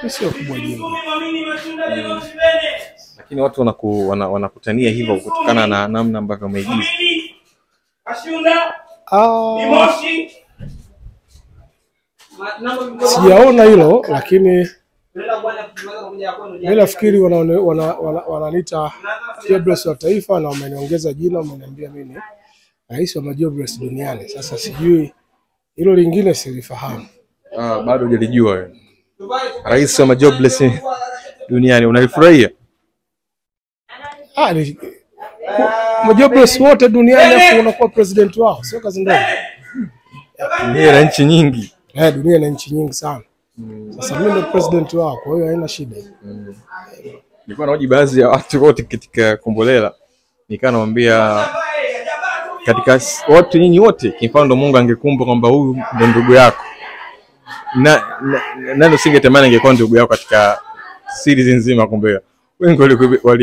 Sio kubwa jimbo. Lakini watu wanakutania hivyo kutokana na namna ambavyo umeigiza. Sijaona hilo, lakini mimi nafikiri wananiita Jobless wa taifa na wameniongeza jina, wameniambia mimi rais wa majobless duniani. Sasa sijui hilo lingine silifahamu. Bado hujalijua wewe. Rais wa majobless duniani unalifurahia? Majobless wote duniani afu unakuwa president wao, sio kazi ndogo. Dunia na nchi nyingi. Dunia na nchi nyingi sana. Sasa mimi ndo president wao, kwa hiyo haina shida. Nilikuwa naoji baadhi ya watu wote katika Kombolela, nikawa nawaambia katika watu nyinyi wote, kwa mfano ndo Mungu angekumba kwamba huyu ndo ndugu yako. Na usingetamani angekuwa ndugu yako katika series nzima Kombolela. Wengi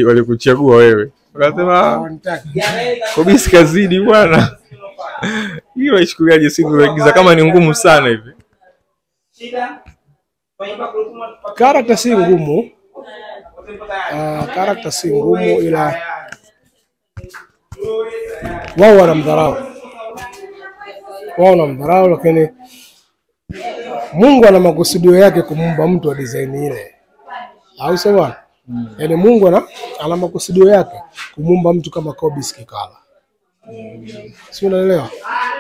walikuchagua wewe. Wakasema Kobisi kazidi bwana. Hiyo ishukuliaje siku kuigiza kama ni ngumu sana hivi? Character si ngumu. Character si ngumu, ila wao wanamdharau. Wao wanamdharau, lakini Mungu ana makusudio yake kumuumba mtu wa design ile. Au sio bwana? Yaani Mungu ana makusudio yake kumuumba mtu kama Kobisi Kikala. Si unaelewa?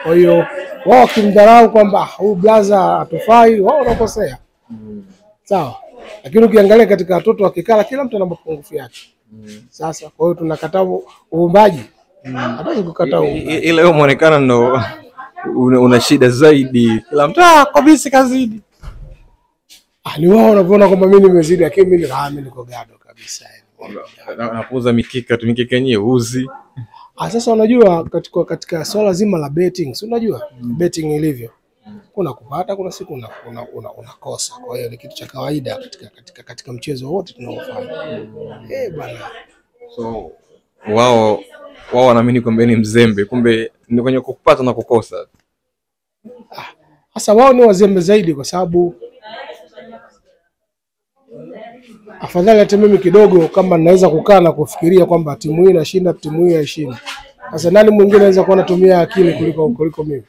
Kwa hiyo wao wakimdharau kwamba huyu blaza hatufai, wao wanakosea. Sawa. Lakini ukiangalia katika watoto wa Kikala kila mtu ana mapungufu yake. Sasa kwa hiyo tunakataa uumbaji. Hatuwezi kukataa uumbaji. Ile wewe muonekana ndo una shida zaidi. Kila mtu Kobisi kazidi. Ni wao wanavyoona kwamba mimi nimezidi, lakini mimi niko gado kabisa. Napuuza mikika tu, mikika yenyewe uzi. Sasa unajua katika swala zima la betting, si unajua betting ilivyo. Kuna kupata, kuna siku unakosa. Kwa hiyo ni kitu cha kawaida katika mchezo wote tunaofanya. Bwana. So wao wanaamini kwamba ni mzembe, kumbe ni kwenye kupata na kukosa. Sasa wao ni wazembe zaidi kwa sababu afadhali hata mimi kidogo kama naweza kukaa na kufikiria kwamba timu hii inashinda, timu hii haishindi. Sasa nani mwingine anaweza kuwa anatumia akili kuliko mimi?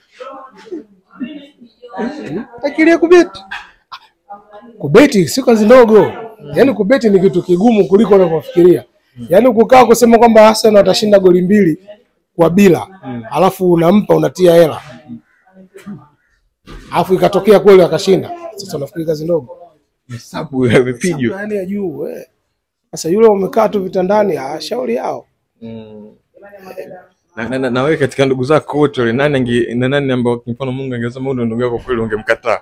Akili ya kubeti. Kubeti si kazi ndogo. Yaani kubeti ni kitu kigumu kuliko unavyofikiria. Yaani kukaa kusema kwamba Arsenal atashinda goli 2-0, alafu unampa unatia hela. Alafu ikatokea kweli akashinda. Sasa unafikiri kazi ndogo? Hesabu imepigwa. Yaani ya juu. Sasa yule umekaa tu vitandani, shauri yao. Na wewe katika ndugu zako wote wale nani ambao kwa mfano Mungu angesema huyu ndugu yako kweli ungemkataa?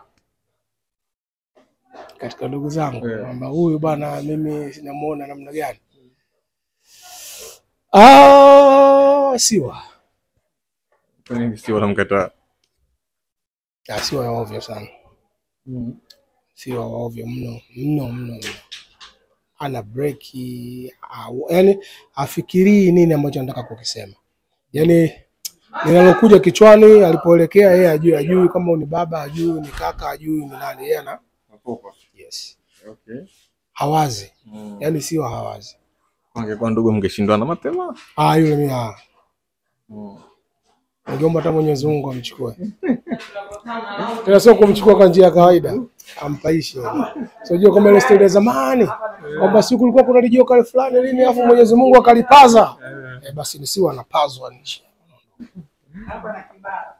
Katika ndugu zangu kwamba huyu bwana mimi sinamuona namna gani? Siwa. Kwa nini Siwa unamkataa? Siwa ya ovyo sana. Siwa wa ovyo mno mno mno. Ana break, yaani afikirii nini ambacho anataka kukisema. Yaani linalokuja kichwani alipoelekea yeye ajui kama ni baba, ajui ni kaka, ajui ni nani, yeye ana yes. Okay. Hawazi. Yaani sio hawazi. Angekuwa ndugu mngeshindana mapema? Yule mimi Ningeomba hata Mwenyezi Mungu amchukue. Tena sio kumchukua kwa njia ya kawaida, ampaishe. Sio jua kama ile story ya zamani kwamba siku kulikuwa kuna lijoka fulani lini afu Mwenyezi Mungu akalipaza. Basi ni siwa anapazwa nje.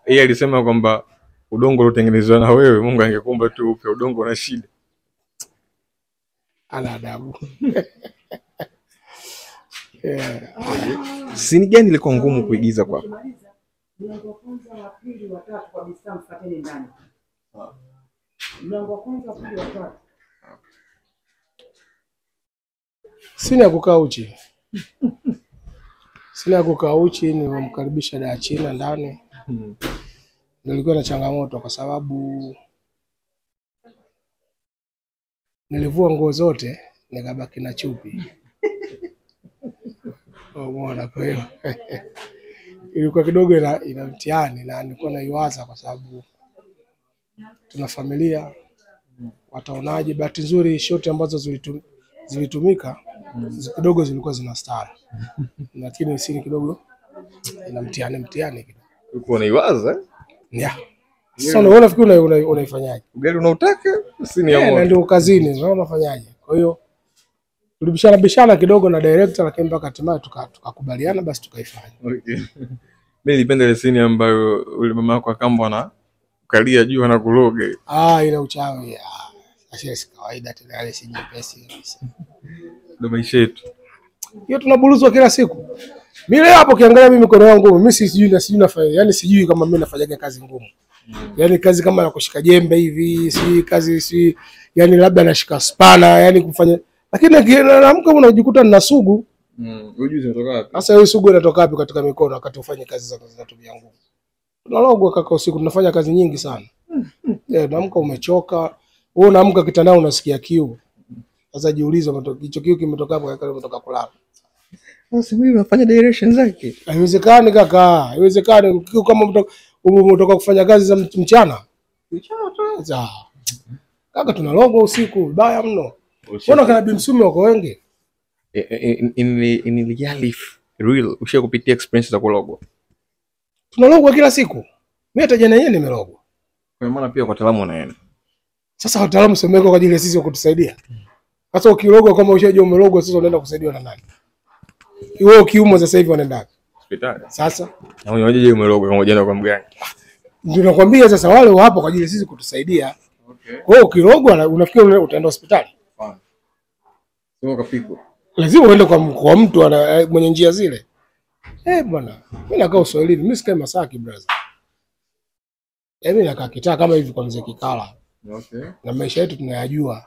Yeye alisema kwamba udongo uliotengenezwa na wewe Mungu angekumba tu upe udongo na shida. Ana adabu. Sini gani ilikuwa ngumu kuigiza kwako? Mlango wa kwanza, wa pili, wa tatu kabisa mfuateni ndani. Mlango wa kwanza, wa pili, wa tatu. Sina kukaa uchi. Sina kukaa uchi, nilimkaribisha da China ndani. Nilikuwa na changamoto kwa sababu nilivua nguo zote nikabaki na chupi. Umeona, kwa hiyo ilikuwa kidogo ina mtihani na nilikuwa naiwaza kwa sababu tuna familia. Wataonaje? Bahati nzuri shoti ambazo zilitumika kidogo zilikuwa zina stara. Lakini sini kidogo ina mtihani kidogo. Uko unaiwaza? Yeah. Sasa unaona fikiri unaifanyaje? Ugali unautaka sini ya moto. Na ndio kazini, unaona unafanyaje? Kwa hiyo tulibishana bishana kidogo na director, lakini mpaka hatimaye tukakubaliana basi tukaifanya. Okay. Mimi nilipenda ile scene ambayo yule mama yako akambwa na ukalia juu na kuroga. Ah, ile uchawi. Sasa si kawaida tena, ile si nyepesi kabisa. Ndio maisha yetu. Hiyo tunabuluzwa kila siku. Mimi leo hapo kiangalia mimi mikono yangu, mimi sijui nafanya, yani sijui kama mimi nafanyaga kazi ngumu. Yaani kazi kama ya kushika jembe hivi, sijui kazi sijui, yani labda nashika spana, yani kufanya. Lakini naamka unajikuta nina sugu. Ujuzi unatoka wapi? Sasa hiyo sugu inatoka wapi katika mikono wakati ufanye kazi zako zinatumia nguvu? Tunalogwa kaka usiku, tunafanya kazi nyingi sana. Naamka umechoka. Wewe unaamka kitandani unasikia kiu. Sasa jiulize hicho kiu kimetoka wapi wakati umetoka kulala? Sasa wewe unafanya direction zake. Haiwezekani kaka, haiwezekani kiu kama umetoka kufanya kazi za mchana. Mchana tu. Kaka tunalogwa usiku vibaya mno. Mbona kana Bimsumi wako wengi? In real life, real, ushawahi kupitia experience za kulogwa? Tunalogwa kila siku. Mimi hata jana yenyewe nimelogwa. Kwa maana pia kwa wataalamu wanaenda. Sasa wataalamu semeko kwa ajili ya sisi kutusaidia. Sasa ukilogwa kama ushajua umelogwa, sasa unaenda kusaidiwa na nani? Wewe ukiumwa sasa hivi unaenda wapi? Hospitali. Sasa na unaje umelogwa kama jana kwa mganga? Ndio nakwambia sasa wale wapo kwa ajili ya sisi kutusaidia. Okay. Kwa hiyo ukilogwa unafikiri utaenda hospitali? Hapana. Sio kapigwa. Lazima uende kwa mtu mwenye njia zile. Bwana, mimi nakaa Uswahilini, mimi sikai Masaki brother. Mimi nakaa kitaa kama hivi kwa mzee Kikala. Okay. Na maisha yetu tunayajua.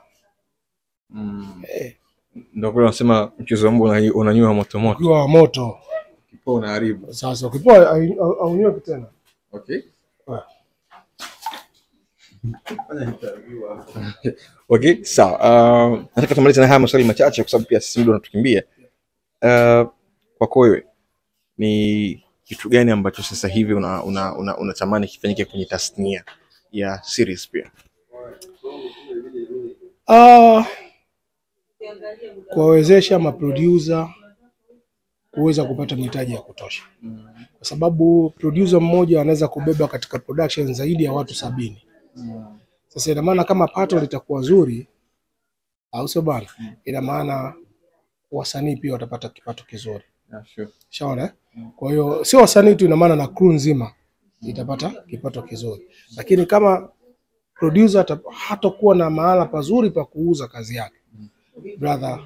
Ndio kwa wanasema mchezo wa mbwa unanywa moto moto. Ukiwa moto. Ukipoa unaharibu. Sasa ukipoa aunywe tena. Okay. Okay, sawa. Nataka tumalize na haya maswali machache kwa sababu pia sisi muda unatukimbia. Kwako wewe ni kitu gani ambacho sasa hivi unatamani kifanyike kwenye tasnia ya series pia? Kuwawezesha maproducer kuweza kupata mitaji ya kutosha. Kwa sababu producer mmoja anaweza kubeba katika production zaidi ya watu 70. Sasa ina maana kama pato litakuwa zuri, au sio bana? Ina maana wasanii pia watapata kipato kizuri. Yeah, sure. Shaona? Kwa hiyo sio wasanii tu, ina maana na crew nzima itapata kipato kizuri. Lakini kama producer hatakuwa na mahala pazuri pa kuuza kazi yake, brother,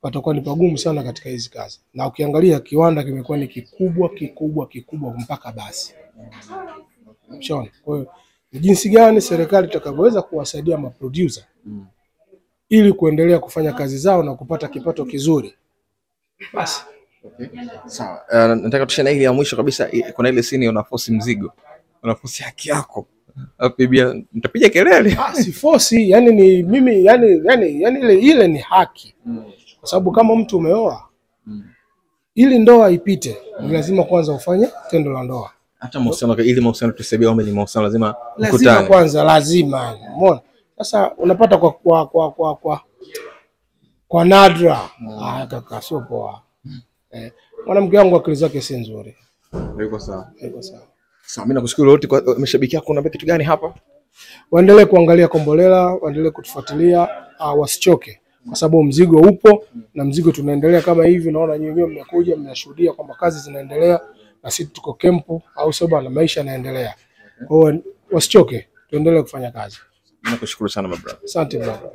patakuwa ni pagumu sana katika hizi kazi. Na ukiangalia kiwanda kimekuwa ni kikubwa kikubwa kikubwa mpaka basi. Shaona? Kwa hiyo ni jinsi gani serikali itakavyoweza kuwasaidia maproducer ili kuendelea kufanya kazi zao na kupata kipato kizuri. Basi. Okay. Sawa. Nataka tushane ile ya mwisho kabisa. Kuna ile scene unaforce mzigo. Unaforce haki yako. Hapo bia nitapiga kelele. Si force, yani ni mimi, yani ile ni haki. Kwa sababu kama mtu umeoa, ili ndoa ipite, ni lazima kwanza ufanye tendo la ndoa. Hata mahusiano, ili mahusiano tuseme kwamba ni mahusiano lazima mkutane. Lazima kwanza, lazima. Umeona? Sasa unapata kwa nadra. Kaka sio poa. Mwanamke wangu akili zake si nzuri. Yuko sawa. Yuko sawa. Sawa, mimi nakushukuru wote kwa mashabiki yako. Unaambia kitu gani hapa? Waendelee kuangalia Kombolela, waendelee kutufuatilia, wasichoke. Kwa sababu mzigo upo na mzigo tunaendelea kama hivi. Naona nyinyi wenyewe mmekuja mnashuhudia kwamba kazi zinaendelea na sisi tuko kempu, au sio bwana, maisha yanaendelea. Kwa hiyo wasichoke, tuendelee kufanya kazi. Nakushukuru sana my brother. Asante brother.